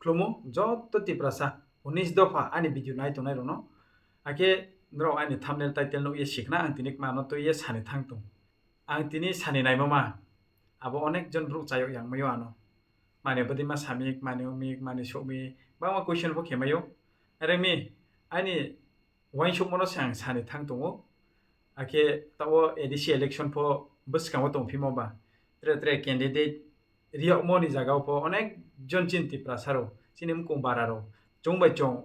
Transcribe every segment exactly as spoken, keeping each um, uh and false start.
khlumo joto Tiprasa unis dopha ani video nai tongnai rokno. Akhe norok ani thumbnail title nukye sikna ang tini kmano twiye sani thang tong. Ang tini sani naimama abo onek jon borok chayok yang maio ano. Mani bwdima samik, mani umik, mani sokmi, bangma question bo khemaio. Are mi ani uansukmano se ang sani thang tongo. Akhe tao A D C election pho bwskango tongphimo ba. Tre tre candidate riyokmoni jagao pho onek jon chini Tiprasa rok, chini mkung bara rok, chwng bai chwng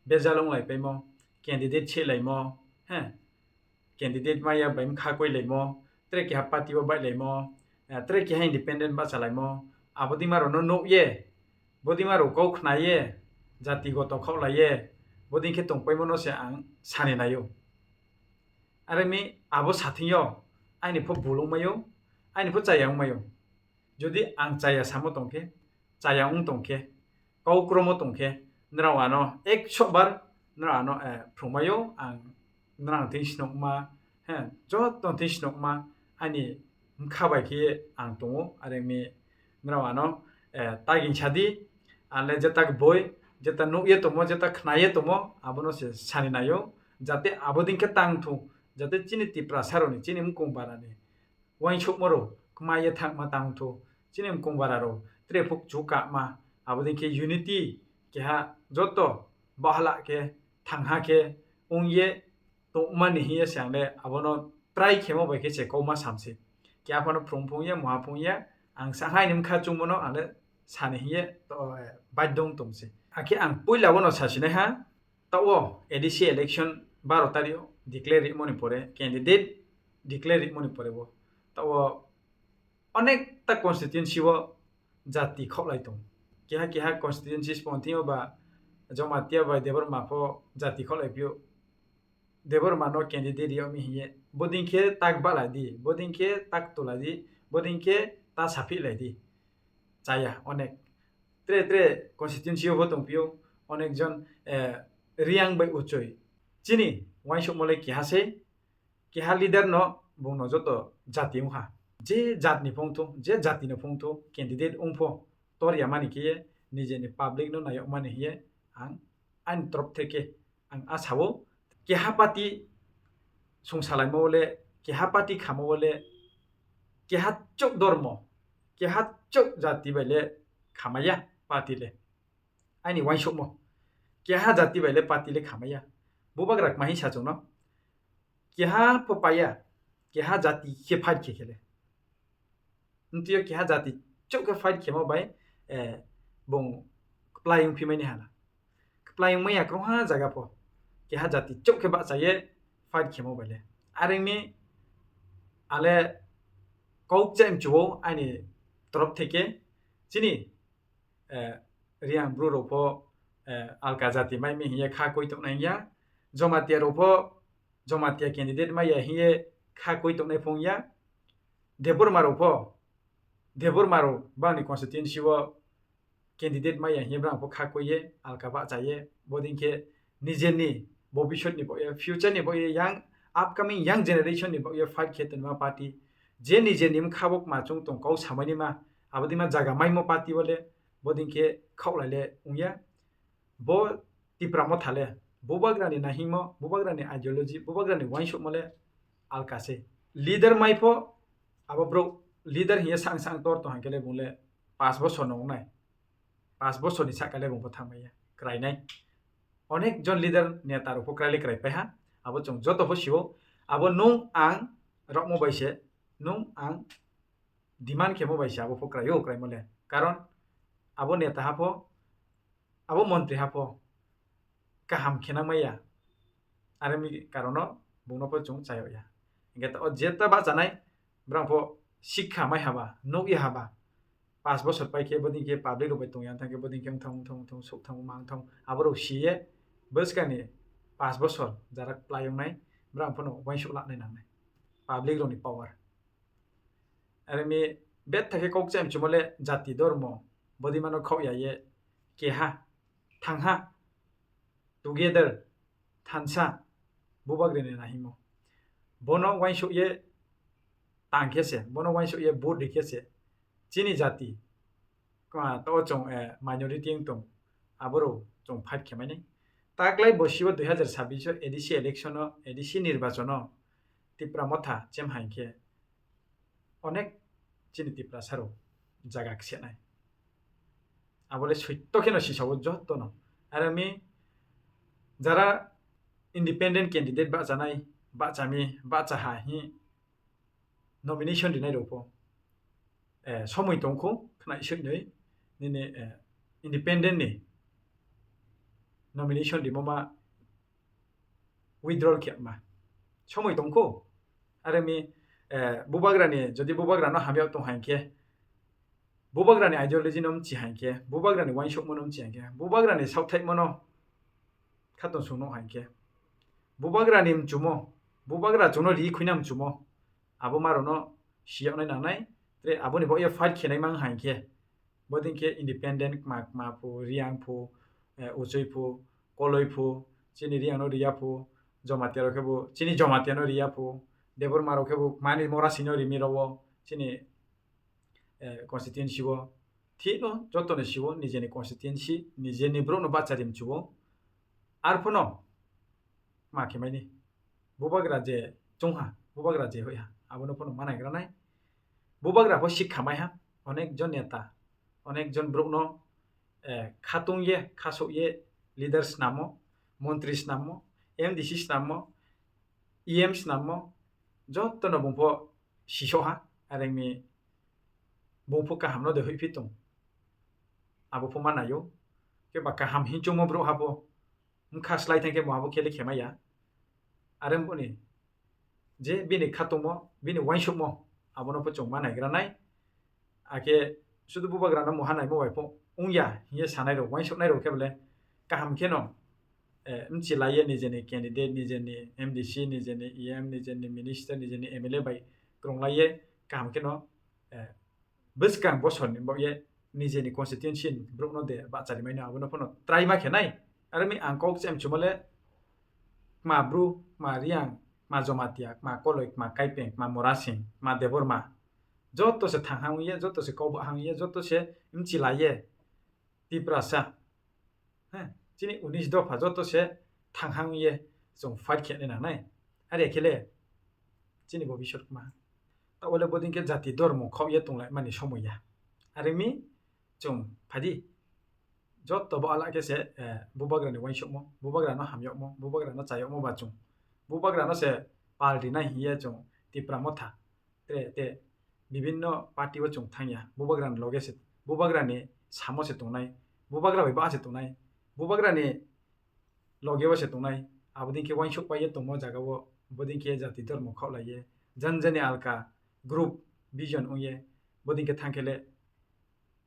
bejal wng lai paimo, candidate se laimo, he, candidate maya bai mkha koi laimo, tre keha party o bai laimo, eh, tre keha independent bacha laimo, abo dima rok no nuk ye, bo dima rok kok khna ye, jati goto khok lai ye, bo ding khe tong paimo no se ang sani naio. Are mi abo sathing yo, aini pho bulung maio, aini pho chaya wng maio. Jodi ang chaya samo tong khe, chaya wng tong khe, kau kromo tong khe, nrao ano ekso bar nrao ano, eh, phrwngmaio ang nrao thwi sinokma, he, joto thwi sinokma ani mkha bai khe ang tongo, are mi nrao ano, eh, taging sadi, ale jeta boi, jeta nukye tomo, jeta khnaye tomo, abono se sani naio, jate abo ding khe tang thu, jate chini Tiprasa rokni, chini mkung barani, uansukma rok kmai ye thangma tang thu, chini mkung bara rok tre phuk chu kama, abo ding khe unity keha joto bahala khe thangha khe wng ye tongmani hiye se ang le abono try khemo bai khe se kokma samse. Keha phano phrwng phung ya, muha phung ya, ang sa hai ni mkha chungmano ang le sani hiye to, eh, baidong tongse. Akhe ang puila bono sasinai ha, Tao A D C election baro tarikh o declare rimoni pore, candidate declare rimoni pore bo tao onekta constituency o jati khoklai tongo. Keha keha constituency ponthio ba Jamatia bai Debbarma pho jati khoklai pio. Debbarma no candidate riyokmi hiye. Boding khe tak balai di, boding khe tak tulai di, boding khe ta saphi lai di. Chaya onek. Tre tre constituency o bo tongpio, onek jon, eh, Riang bai Uchoi. Chini uansukmolai keha se, keha leader no bung no joto jati wngkha. Je jat ni phungthu, je jati ni phungthu candidate wngpho tor ya mani khe nijeni public no nayok mani hiye ang ani torop theke ang asao keha party sungsalaima wale, keha party khama wale, keha chok dormo, keha chok jati bai le khamaya party le. Aini uansukmo. Keha jati bai le party le khamaya. Bubagra kma hinsa chwngno. Keha pho paya, keha jati khe fight khe khele. Ntio keha jati chok khe fight khemo bai, eh, bung kplai wng phimani hala. Kplai wng maya krungha jaga pho. Keha jati chok khe bahcha ye fight khemo bai le. Arengni ale kok chem chuo ani torop theke chini, eh, Riang bru rok pho, eh, alka jati mai mi hiye kha koi tongnai ya. Jomatia rok pho Jomatia candidate maya hiye kha koi tongnai phung ya. Debbarma rok pho, Debbarma rok bangni constituency o candidate maya hiye brang pho kha koi ye, alka bahcha ye, boding khe nijeni bobisot ni bo ye, future ni bo ye, young, upcoming young generation ni bo ye fight khe tonma party. Je nijeni mkha bo kma chung tong kau samani ma, abodima jaga maimo party wale, boding khe khaulai le wng ya. Bo Tipra Motha le, bubagrani nahimo, bubagrani ideology, bubagrani uansukmo le alka se. Leader mai pho, abo bro leader hiye sang sang tor tong hangkhe le bung le pas bosor no wngnai. Pas bosor ni saka le bung pho thangmai ya, krainai. Onek jon leader neta rok pho krai le krai pai ha, abo chung joto pho sio. Abo nung ang rokmo bai se, nung ang demand khemo bai se abo pho kraio, kraimo le. Karon abo neta ha pho, abo montri ha pho kaham khenang maya. Are mi karono bungno pho chung chayok ya. Hingkhe o jeta bachanai, brang pho sikha mai haba, nuk ya haba. Pas bosor pai khe boding khe public rok bai tong ya, thang khe boding khe wngthang, wngthang, wngthang, suk thang, mang thang. Abo rok si ye bwskang ni pas bosor jara kwplai wngnai, brang pho no uansuk lanai nangnai. Public rok ni power. Are mi betha khe kok chem chumole jati dormo, bodimano khok ya ye, keha, thangha, together, thansa, bubagrani nahimo. Bono uansuk ye tang khe se, bono uansuk ye vote ri khe se, chini jati, kma to chong, eh, minority wng tong, Aborok chwng fight khe mainai. Taklai bo sibo dui hazar sabbish o A D C election o, A D C nirbachon o Tipra Motha chem hai khe onek chini Tiprasa rok jaga khe senai. Abole soitto kheno sisao jotono. Arami jara independent candidate bachani, bachami, bachaha hi nomination rinai rokbo, eh, somoi tongkho khwnai swngnwi nini, eh, independent ni nomination rimo ma withdrawal khe ma somoi tongkho. Aremi, eh, bubagrani, jodi bubagrano hamya tong hai khe, bubagrani ideology no mchi hai khe, bubagrani uansukmo no mchi hai khe, bubagrani sauthaimo no khatong sung no hai khe, bubagrani mchumo, bubagra chwngno ri khuina mchumo, abo marono siyoknai nangnai, tre aboni bo ye fight khenai mang hai khe, bodin khe independent kma kma phu, Riang phu, eh, Uchui phu, Koloi phu, chini Riang no riya phu, Jamatia rok khe bo chini Jamatia no riya phu, Debbarma rok khe bo mani Morasing no rimi rwo, chini, eh, constituency o thik no joto ni siwo nijeni constituency, nijeni borok no bacha rim chuwo, arphuno ma khe mani. Bubagra je chwngha, bubagra je hoiha, abono phano ma naigranai. Bubagra pho sikha maiha, onek jon neta, onek jon borokno, eh, khatung ye, khasok ye, leader snamo, montri snamo, M D C snamo, E M snamo, jotono bung pho sisoha, arengni bung pho kaham no de hoiphi tong. Abo pho ma naio, khe ba kaham hinchungmo borok hapho. Wngkha slai thangkhe bo abo khe le khemaya. Are wngkoni je bini khatungmo, bini uansukmo, abono pho chwng ma naigranai. Akhe sudu bubagrano moha naimo bai pho wngya hiye sanai rok, uansuknai rok khe bole kaham kheno, eh, mchilaiye nijeni candidate, nijeni M D C, nijeni E M, nijeni minister, nijeni M L A bai kwrwnglaiye kaham kheno, eh, bwskang bosorni bo ye nijeni constituency ni borokno de bachari maino, abono phano try ma khe nai. Aroni ang kok chem chumale kma bru, kma Riang, kma Jomatia, kma Koloi, kma Kaipeng, kma Morasing, kma Debbarma, joto se thang hang ye, joto se kok hang ye, joto se mchilaiye Tiprasa. He, chini unis dopha joto se thanghang ye chwng fight khe nai nangnai. Are khe le chini bobiswt ma. Ta ole bodin khe jati dormo khok ye tonglai mani somoi ya. Are mi chwng phadi joto bo ala khe se, eh, bubagra ni uansukmo, bubagra no hamyokmo, bubagra no chayokmo ba chwng. Bubagra no se pal rinai hiye chwng Tipra Motha. Tre te bibinno party o chwng thangya, bubagrani loge se, bubagrani samo se tongnai, bubagra bai ba se tongnai, bubagrani loge o se tongnai, abodin khe uansuk pai ye tongmo jaga o, bodin khe jati dormo khaolai ye, jan jani alka group vision wng ye, bodin khe thang khe le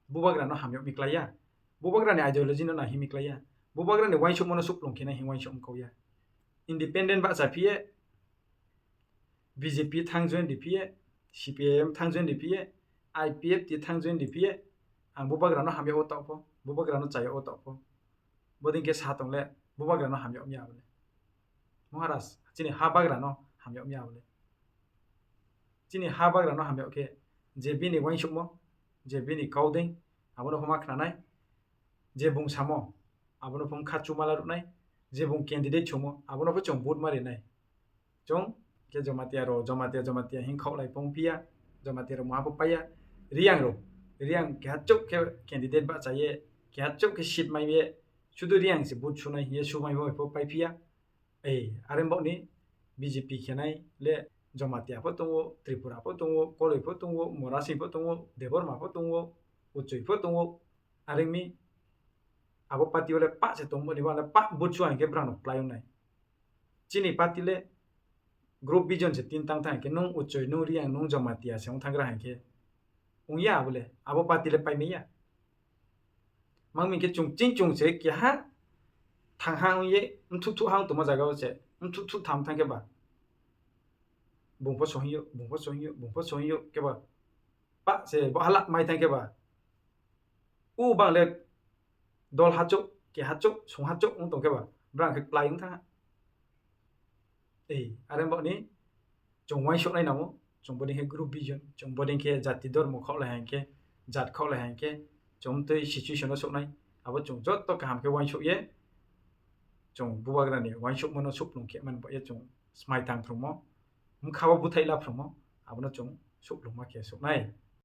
bubagra no hamyok mi klai ya, bubagrani ideology no nahimi klai ya, bubagrani uansukmo no suklung khe nai hi uansuk wng khaoya. Independent bahcha phiye, B J P thang join di phiye, C P I M thang join di phiye, I P F T thang join di phiye, ang bubagrano hamya o tokpho, bubagrano chaya o tokpho. Bodin khe sa tongle bubagrano hamya omya abole. Maharaj, chini ha bagrano hamya omya abole. Chini ha bagrano hamya khe je bini uansukmo, je bini kaudeng, abono homa khnanai, je bung samo, abono phung kha chumala rwnai, je bung candidate chomo, abono pho chwng vote ma rinai. Chwng khe Jamatia ro, Jamatia, Jamatia hin khaolai pong phiya, Jamatia ro maha pho paiya, Riang ro, Riang keha chok khe candidate bahcha ye, keha chok khe seat mai ye, sudu Riang se vote sunai hiye sumai bo pho pai phiya. Ei, are bokni B J P khenai le Jamatia pho tongo, Tripura pho tongo, Koloi pho tongo, Morasing pho tongo, Debbarma pho tongo, Uchui pho tongo, arengmi abo party o le pa se tongmani ba le pa butsu ang khe brang no klai wngnai. Chini party le group vision se tin tang thang khe nung Uchui, nung Riang, nung Jamatia se wng thang gra hai khe wng ya abo le, abo party le pai manya. Mang mi khe chung ching chung se keha thang ha wng ye mthuk thuk ha wng tongma jaga o se mthuk thuk tham thang khe ba bung pho sohing yo, bung pho sohing yo, bung pho sohing yo khe ba pa se bo halak mai thang khe ba u bang le dol hachuk, ke hachuk, sung hachuk wng tong khe ba, brang khe klai wng thang ha. Ei, are bokni chwng uansuk nai nango, chwng bodin khe group vision, chwng bodin khe jati dormo khaolai hai khe, jat khaolai hai khe, chwng twi situation o soknai. Abo chwng joto kaham khe uansuk ye, chwng bubagrani uansukmano suplung khe mani bo ye chwng smai tang phrwngmo, bwkha bo bwthai la phrwngmo, abono chwng suplungma khe suknai.